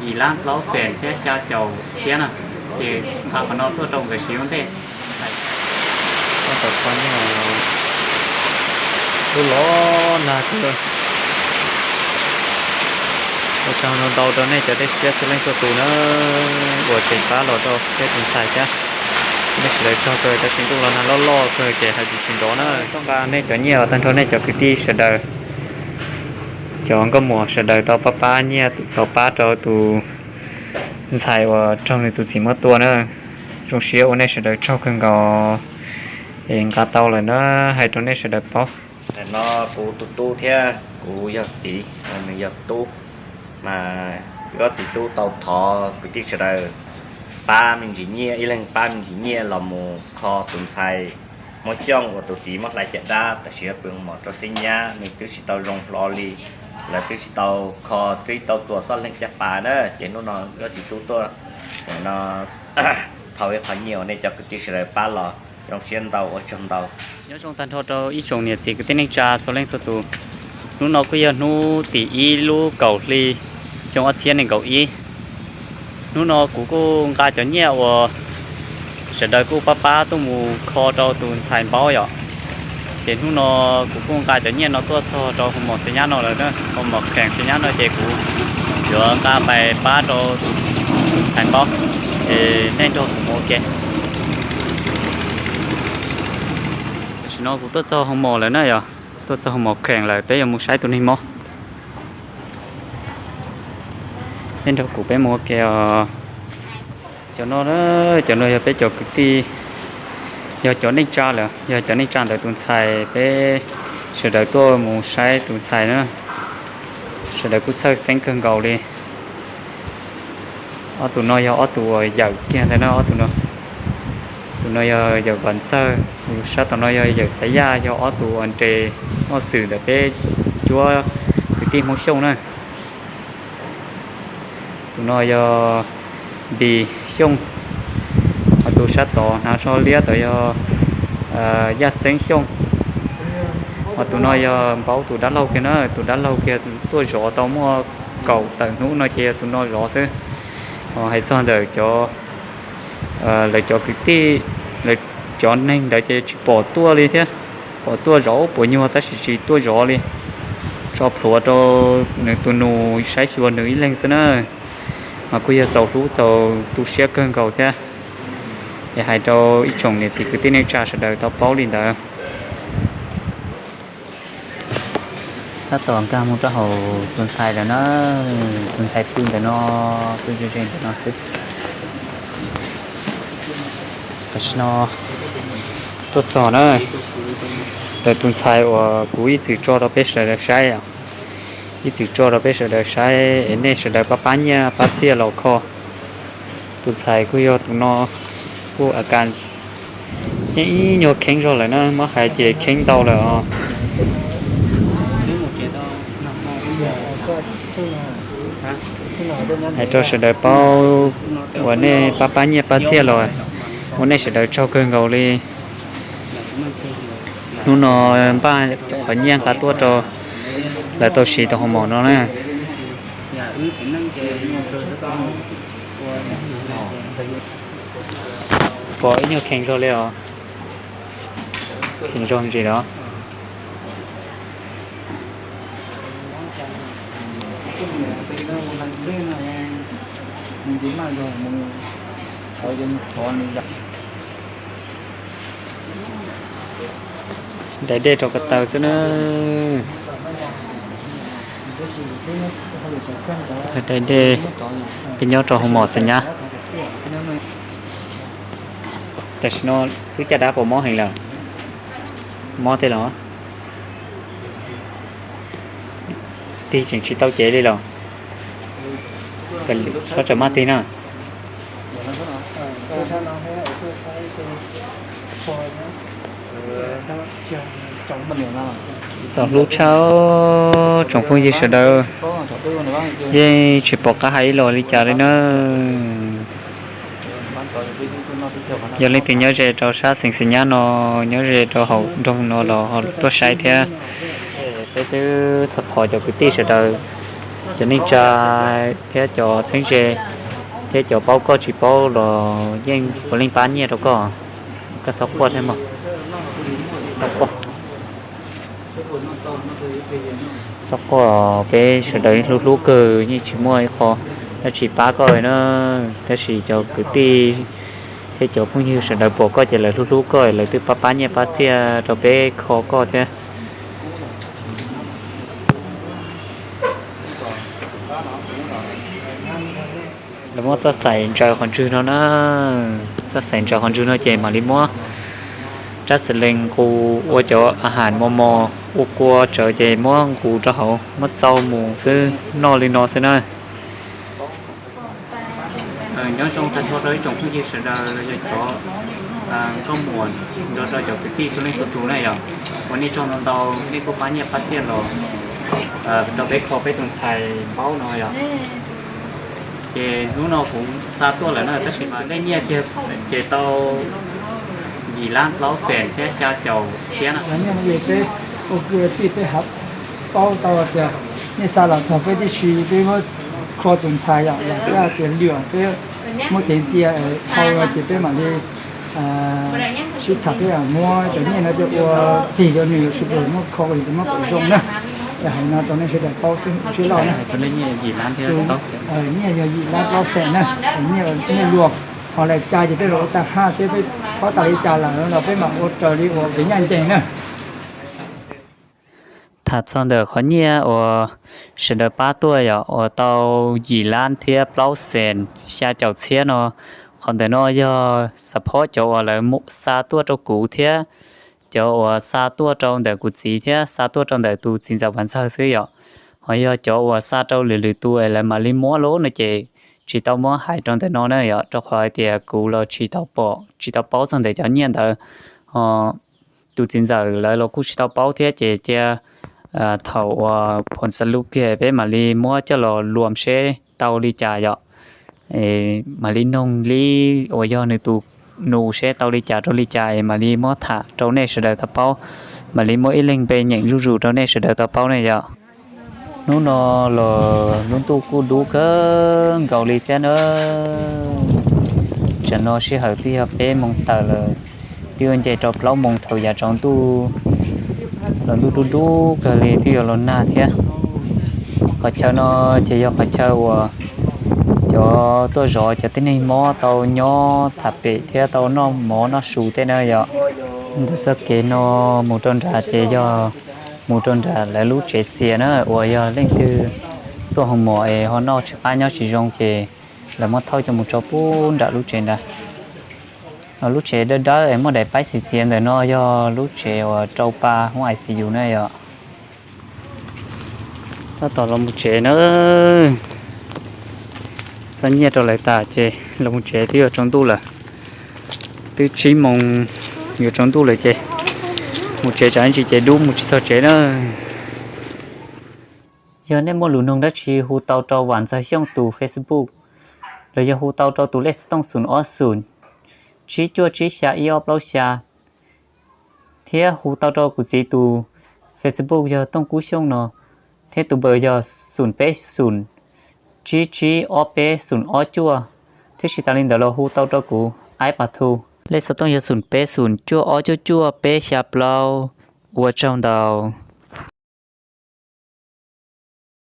yim lab plaub xees thiab xya caum txhiab na, ces nqa qhov no tuaj rau nkawd siv ua ntej. Tab tom kho nyiaj, lub los nag kawg. Ua tsaug ntau ntau rau nej cov dej siab txhua leej txhua tus na, uas tseem pab los rau peb tus ntxhais thiab. Nej sawv daws tsaug kawg, tab sis ntuj los nag loj loj kawg ces hais tsis tsis nrov na. Tuaj nqa nej cov nyiaj uas tag nrho nej cov kwv tij sawv daws, cov nkauj muam sawv daws tau pab pab nyiaj tau pab rau tus ntxhais uas raug nws tus txiv muab tua na. Zoo siab ua nej sawv daws tsaug kawg nkaus es nqa tau lawm na, hais rau nej sawv daws paub. Ntawm no kuv tus tub thiab kuv yog txiv, nws yog tub, mas wb ob txiv tub tau thov kwv tij sawv daws pab me ntsis nyiaj, ib leeg pab me ntsis nyiaj los mus kho tus ntxhais Hmoob Xyooj uas tus txiv muab hlais caj dab tam sim no pw hoo mom rau Xeeb Nyab, nws twb tsis tau zoo hlo li. Lawv twb tsis tau kho, twb tsis tau txuas txoj leeg caj pas na, ces hnub no wb ob txiv tub tuaj no thov ib qho nyiaj uas nej cov kwv tij sawv daws pab los, zoo siab ntau ua tsaug ntau. Nyob zoo tag nrho rau ib tsoom niam txiv kwv tij neej tsa txhua leej txhua tus. Hnub no kuj yog hnub tim ib lub kaum hli xyoo ob txhiab nees nkaum ib. Hnub no kuv kuj nqa cov nyiaj uas sawv daws kuj pab pab tuaj mus kho rau tus ntxhais Npaub yom. Ces hnub no kuv kuj nqa cov nyiaj no tuaj txog rau hoo mom Xeeb Nyab no lawm na, hoo mom kheem Xeeb Nyab no ces kuv yuav nqa pais pab rau tus ntxhais Npaub. Ces nej nrog kuv mus ua ke. Tam sim no kuv tuaj txog hoo mom lawm na yom, tuaj txog hoo mom kheem lawm, peb yuav mus saib tus neeg mob. Nej nrog kuv peb mus ua ke os. Cov no, cov no yog peb cov kwv tij, yog cov neej tsa lawm, yog cov neej tsa ntawm tus ntxhais, peb sawv daws tuaj mus saib tus ntxhais na. Sawv daws kuj txhawj xeeb kawg nkaus li. Ob tug no yog ob tug uas yawm kiag ntawd na, ob tug no. Tus no yog yawm Vam Ntxawg, sab tom no yog yawm Xaiv Yaj, yog ob tug uas nres moj xwm ntawm peb cuab kwv tij Hmoob Xyooj na. Tus no yog Npis Xyooj, ho tus sab tod hnav tsho liab tod yog Yaj Xeeb Xyooj. Ho tus no yog Npaub tus dab laug kiag na, tus dab laug kiag tuaj zov tau muaj kaum tawm hnub no ces yog tus no zov xwb. Ho hais txog ntawm cov, lawv cov kwv tij, lawv cov neeg ntawd ces tsis pom tuaj li thiab. Pom tuaj zov ub puas nyuag tab sis tsis tuaj zov li. Tso plhuav rau nws tus nus saib xyuas nws ib leeg xwb na. Mas kuj yog txaus hlub txaus tu siab kawg nkaus thiab. Es hais rau ib tsoom niam txiv kwv tij neej tsa sawv daws tau paub li ntawd. Tab tom nkag mus rau hauv tus ntxhais lawm na, tus ntxhais pw ntawm no, pw ze ze ntawm no xwb. Tam sim no tuaj txog na, ntawm tus ntxhais uas kuv ib txwm tso rau peb sawv daws saib, ib txwm tso rau peb sawv daws saib es nej sawv daws pab pab nyiaj pab txiaj los kho. Tus ntxhais kuj yog tus no, kuj a kas yeej ib nyuag kheev zog lawm na, muab hais ces kheev ntau lawm os. Hais rau sawv daws paub, uas nej pab pab nyiaj pab txiaj los ua nej sawv daws tsaug kawg nkaus li. Hnub no npaj cov qhov nyiaj nqa tuaj rau lawv tau siv tau hoo mom no na. Pom ib nyuag kheev zog li os. Kheev zog ntsis los. Daim dej rau ko taw xwb na. Daim dej peb nyob rau hoo mom Xeem Nyab. Tam sim no wb caj dab puas mob heev lawm? Mob tej los? Tig tseem tsis tau cev li los? Txhob tsaws maj tig na. Txaus hlub tshaj tsoom phooj ywg sawv daws, yeej tsis pom qab hais ib los li cas li na. Yog leej twg nyob ze rau sab xeev Xeem Nyab no, nyob ze rau hauv nroog no los ho tuaj saib thiab. Peb twb thov thov cov kwv tij sawv daws Cov neej tsa thiab cov txheeb ze thiab cov paub koj tsis paub los yeej puav leej pab nyiaj rau koj. Koj txhob quaj thiab mog, txhob quaj. Txhob quaj, peb sawv daws hlub hlub kawg, yeej tsis muaj ib qho dab tsi pab koj li na. Tab sis cov kwv tij thiab cov phooj ywg sawv daws pom koj ces lawv hlub hlub koj, lawv twb pab pab nyiaj pab txiaj rau peb kho koj thiab. Lawv muab txoj xaim ntsaws qhov ntswg no na, txoj xaim ntsaws qhov ntswg no ces mam li muab rab xis lees nqus ua cov a has mos mos ua kua tsawv ces muab nqus rau hauv muab txau mus xwb, noj li no xwb na. Nyob zoo tag nrho rau ib tsoom phooj ywg sawv daws los yog cov nkauj muam nrog rau cov kwv tij txhua leej txhua tus na yom, uas nej tsaug ntau ntau, nej kuj pab nyiaj pab txiaj los rau peb kho peb tus ntxhais Npaub no yom. Ces hnub no kuv xa tuaj lawm na, tab sis mas nej nyiaj kiag ces tau yim lab plaub xees thiab xya caum txhiab na. Peb ua kwv tij peb paub tau tias nej xa los txog peb tib si peb muab kho tus ntxhais yom, los peb hais tias lwm peb muab teev tias dhau no ces peb mam li sib tham peb muab cov nyiaj no coj ua tig rau nws yuav sib tus muab kho ua li muab kom zoo na. Hais no rau nej sawv daws paub sib laus na. Nyiaj yog yim lab plaub xees na, nyiaj luag ho lais cai ces peb los ua tag haj seb peb paub tas li cas lawm los peb mam ua raws li uas kev ncaj ncees na. Tham txog ntawm qhov nyiaj uas sawv daws pab tuaj yom, uas tau yim lab thiab plaub xees xya caum txhiab no, qhov ntawm no yog xav phob cov uas lawv xa tuaj rau kuv thiab cov uas xa tuaj rau ntawm kuv txiv thiab xa tuaj rau ntawm tus txiv ntxawm Vaj Ntxawg xwb yom. Ho yog cov uas xa rau lwm lwm tus es lawv mam li muab lub no ces tsis tau muab hais rau ntawm no na yom, rau qhov hais tias kuv los tsis tau pom tsis tau paub txog ntawm cov nyiaj ntawd. Ho tus txiv ntxawm lawv los kuj tsis tau paub thiab ces cia thaum uas phoom xa lub kiag peb mam li muab coj los luam seb tau li cas yom. Mam li noog li uas yog nws tus nus seb tau li cas rau li cas es mam li muab tham rau nej sawv daws tau paub, mam li muab ib leeg npe nyeem zuj zus rau nej sawv daws tau paub ne yom. Hnub no los lub ntuj kuj dub kawg nkaus li thiab na. Tsam no sij hawm twb yog peb moos tawm lawm, twb yuav nce rau plaub moos thaum yav tsaus ntuj los ntuj dub dub kawg li twb yuav los nag thiab. Qhov chaw no ces yog qhov chaw uas cov tuaj zov cov tib neeg mob tau nyob tham pem thiab tau noj mov noj su tej na yom. Ntawm txoj kev no mus rau nrad ces yog mus rau nram lawv lub tsev txias na, uas yog leej twg tuaj hoo mom es ho noj tsis qab nyob tsis zoo ces lawv muab thauj coj mus tso pub nram lub tsev nrad. Lub tsev dawb dawb es muaj daim paib xiv xiav ntawm no yog lub tsev uas rau pa hoob I C U na yom. Tab tom los mus tsev na. Xa nyiaj rau lawv tas ces los mus tsev twb yuav tsaus ntuj lawm. Twb tsib moos yuav tsaus ntuj lawm ces mus tsev tsam ib ntsis ces dub mus tsis txog tsev na. Yog nej muaj lus noog dab tsi hu tau rau Vam Ntxawg Xyooj tus Facebook, los yog hu tau rau tus lej xov tooj xoom ob xoom, tsib cuaj tsib xya ib ob plaub xya, thiab hu tau rau kuv txiv tus Facebook yog Tooj Kub Xyooj no, thiab tus npawb yog xoom peb xoom, tsib tsib ob peb xoom ob cuaj, thiab tsis tas li ntawd los hu tau rau kuv Aib Pas Thu. Lej xov tooj yog xoom peb xoom cuaj ob cuaj cuaj peb xya plaub. Ua tsaug ntau.